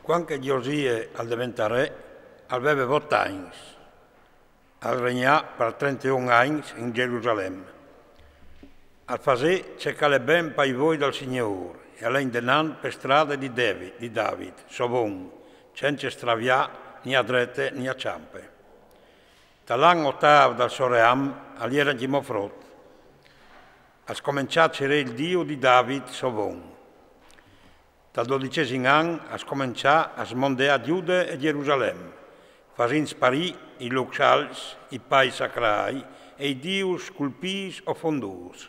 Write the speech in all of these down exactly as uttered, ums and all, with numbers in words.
Quand che Giosie al deventà re, al veve vot agns. Al regnà par trenteun agns in Gierusalem. Al fasè ce che al è ben pai voi dal Signôr, e al lè indenant pe strade di David, di David, so von, cence stravià ni a drete ni a çampe. Tal an otâf dal so ream al jere ancjemò frot. Al scomençà a cerê il Diu di David, so von. Tal dodicesin an al scomençà a smondeâ Jude e Gierusalem, fasint sparî i lôcs alts, i pâi sacrâi e i dius sculpîts o fondûts.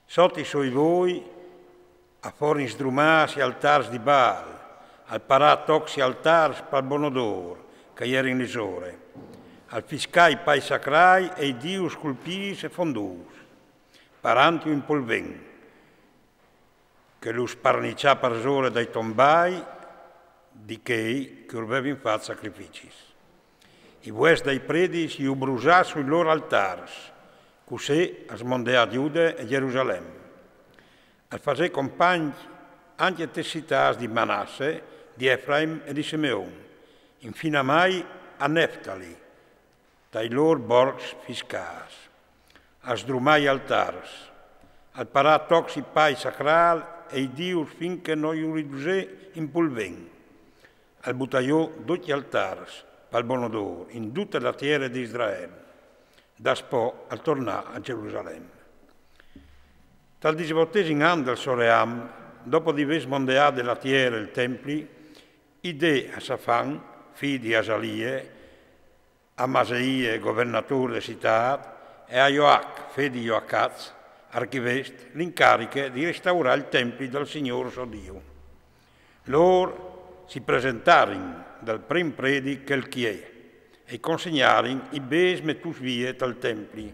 Sot i soi voi a forin sdrumâts i altars di Baal, al parà tocs i altars pal bon odôr che a jerin lisore, al fiscà i pâi sacrâi e i dius sculpîts e fondûts, parantju in polven, che lu sparniçà parsore dai tombai di chei che ur vevin fat sacrificis. I vues dai predis ju brusà sui lôr altars, cussì al smondeà Jude e Gierusalem. Al fasè compagn ancje tes citâts di Manasse, di Efraim e di Simeon, infina mai a Neftali, tai lôr borcs fiscâts. Al sdrumà i altars, al parà tocs i pâi sacrâi e i dius fin che no ju ridusè in polven. Al butà jù ducj i altars pal bon odôr in dute la tiere di Israel. Daspò al tornà a Gierusalem. Tal disvotesin an dal so ream, dopo di vê smondeade la tiere e il templi, i dè a Safan, fi di Asalie, a Maseie, governadôr de citât, e a Joach, fi di Joacaz, archivest, l'incariche di ristaurâ il templi dal Signôr so Diu. Lôr si presentarin dal prin predi Chelchie e i consegnarin i bês metûts vie tal templi.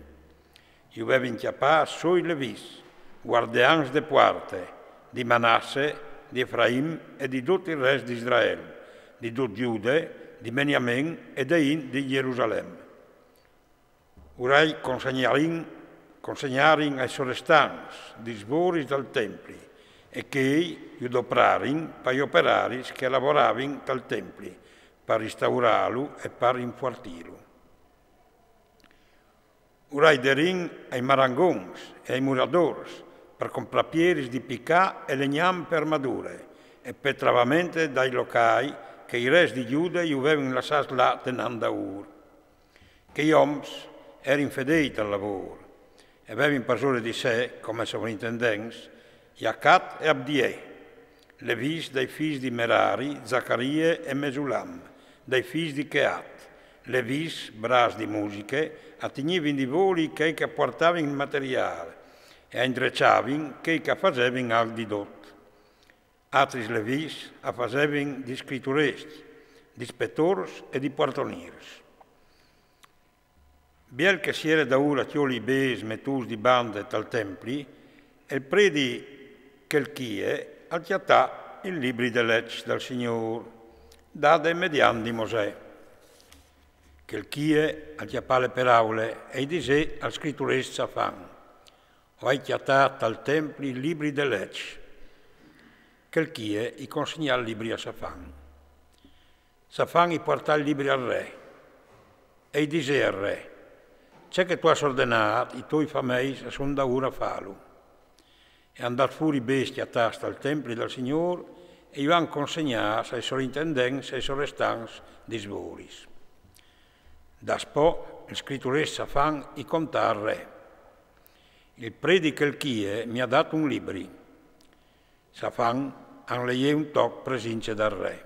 Ju vevin cjapâts sô i levîts, guardeans de puarte, di Manasse, di Efraim e di dut il rest di Israel, di dut Jude, di Beniamin e de int di Gierusalem. Urai consegnarin, consegnarin ai sorestants di svoris dal templi, e chei ju doprarin pai operaris che a lavoravin tal templi, par ristaurâlu e par rinfuartîlu. Urai derin ai marangons e ai muradôrs, par comprâ pieris di picâ e legnam pe armadure, e pe travamente dai locâi che i rest di Jude ju vevin lassâts là denant daûr. Chei oms a jerin fedei tal lavôr, e a vevin parsore di se, come sovrintendents, Jacat e Abdiè, levîts dai fîs di Merari, Zacarie e Mesulam, dai fîs di Cheat, levîts brâfs di musiche, a tignivin di voli chei che a puartavin il materiâl, e a indreçavin chei che a fasevin alc di dut. Altris levîts a fasevin di scriturescj, di spetôrs e di puartonîrs. Biel che si jere daûr a cjoli i bês metûts di bande tal templi, e il predi Chelchie al cjatà il libri de leç dal Signôr, dade mediant di Mosè. Chelchie al cjapà le peraule e i disè al scriturest Safan: O ai cjatât tal templi il libri de leç. Chelchie i consegnà il libri a Safan. Safan i puartà il libri al re e i disè al re: Ce che tu âs ordenât, i toi fameis a son daûr a fâlu. E a àn dât fûr i bês cjatâts tal templi dal Signôr e ju àn consegnâts ai sorintendents e ai sorestants di svoris. Daspò il scriturest Safan i contà al re: Il predi Chelchie mi à dât un libri. Safan al leiè un toc presince dal re.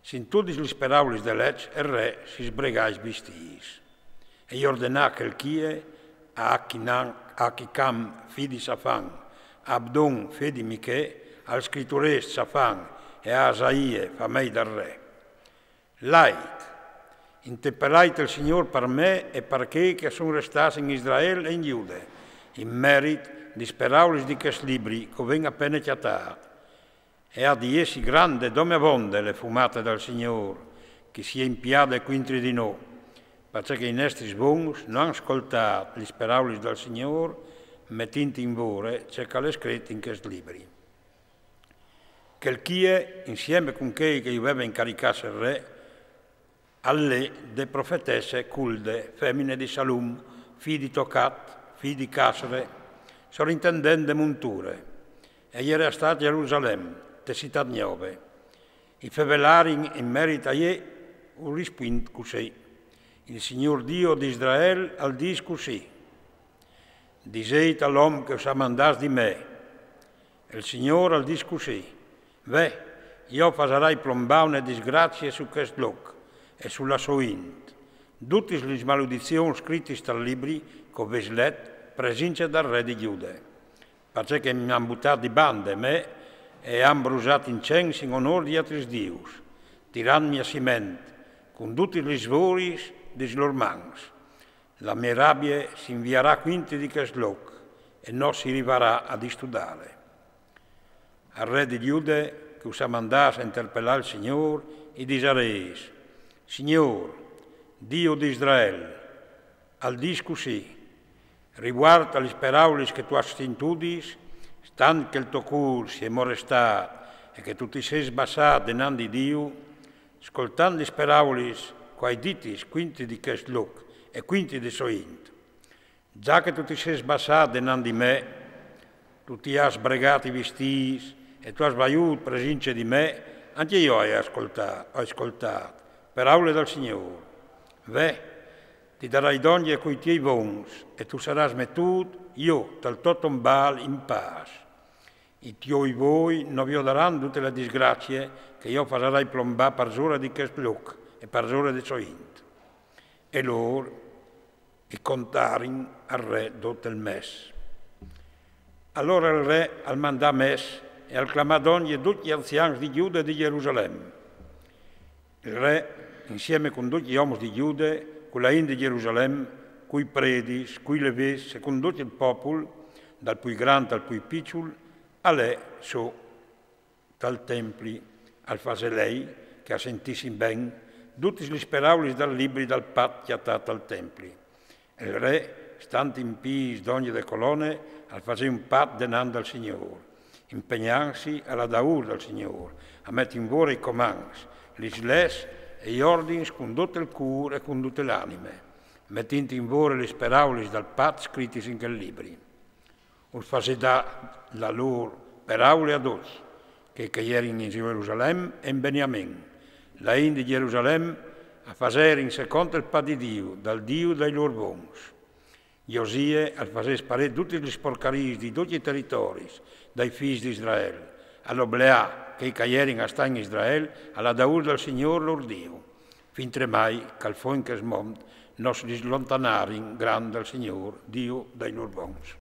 Sintudis lis peraulis de leç, il re si sbregà i vistîts. E i ordenà Chelchie, a Achinan-, Achicam, fi di Safan, a Abdon, fi di Michè, al scriturest Safan e a Asaie, famei dal re: Lait, intemperait il Signôr par me e par chei che a son restâts in Israel e in Jude, in merit dis peraulis di chest libri che o vin a pene cjatât. E à di jessi grande dome avonde le fumate dal Signôr, che si è impiade cuintri di nô, parcè che i nestris bons no àn scoltât lis peraulis dal Signôr, metint in vore ce che al è scrit in chest libri. Chel chie, insieme cun chei che i veve incaricâts el re, al lè de profetesse Culde, femine di Salum, fi di Tocat, fi di Casre, sorintendent de munture, e jere a stâ a Jerusalem, te citât gnove. I fevelarin in merit a jê un rispuint cussì: Il Signôr Diu di Israel al dîs cussì: Disêt a l'om che us à mandâts di me. E il Signôr al dîs cussì: Ve, jo fasarai plombâ une disgracie su chest lôc e su la sô int, dutis lis maludizions scritis tal libri che o vês let presince dal re di Jude, parcè che mi àn butât di bande me e àn brusât incens in onôr di altris dius, tirant mia siment, cun dutis lis voris dis lôr mans. La mê rabie si inviarà cuintri di chest lôc e no si rivarà a distudâle. Al re di Jude, che us à mandâts a interpelâ il Signôr, i disarês: Signôr, Diu di Israel, al dîs cussì: Rivuart a lis peraulis che tu âs sintudis, stant che il to cûr si è molestât e che tu ti sês bassât denant di Diu, scoltant lis peraulis che o ai ditis cuintri di chest lôc e cuintri de sô int. Za che tu ti sês bassât denant di me, tu ti âs sbregât i vistîts e tu âs vaiût presince di me, ancje jo o ai scoltât, o ai scoltât, peraule dal Signôr. Ve, ti darai dongje cui tiei vons e tu sarâs metût jo tal to tombâl in pâs. I tiei voi no viodaran dute la disgracie che jo fasarai plombâ parsore di chest lôc e parsore de sô int. E lôr i contarin al re dut il mès. Alore il re al mandà mès e al clamà dongje ducj i anzians di Jude e di Jerusalem. Il re, insieme cun ducj i oms di Jude, cu la int di Jerusalem, cui predis, cui levits e cun dut il popul, dal plui grant al plui piçul, al lè sù tal templi, al fasè lei che a sentissin ben dutis lis peraulis dal libri dal pat cjatât tal templi. E il re, stant in pîts dongje de colone, al fasè un pat denant dal Signôr, impegnantsi a ladaûr dal Signôr, a meti in vore i comants, lis leçs e i ordins cun dut il cûr e cun dute l'anime, metint in vore lis peraulis dal pat scritis in chel libri. Us fasè dâ la lôr peraule a ducj, chei che a jerin in Jerusalem e in Beniamin. La int di Jerusalem a faserin secont il pat di Diu, dal Diu dai lôr vons. Josie al fasè sparî dutis lis porcariis di ducj i teritoris dai fîs di Israel, al obleà chei che a jerin a stâ in Israel a ladaûr dal Signôr lôr Diu, fintremai che al fo in chest mont no si dislontanàrin grant dal Signôr, Diu dai lôr vons.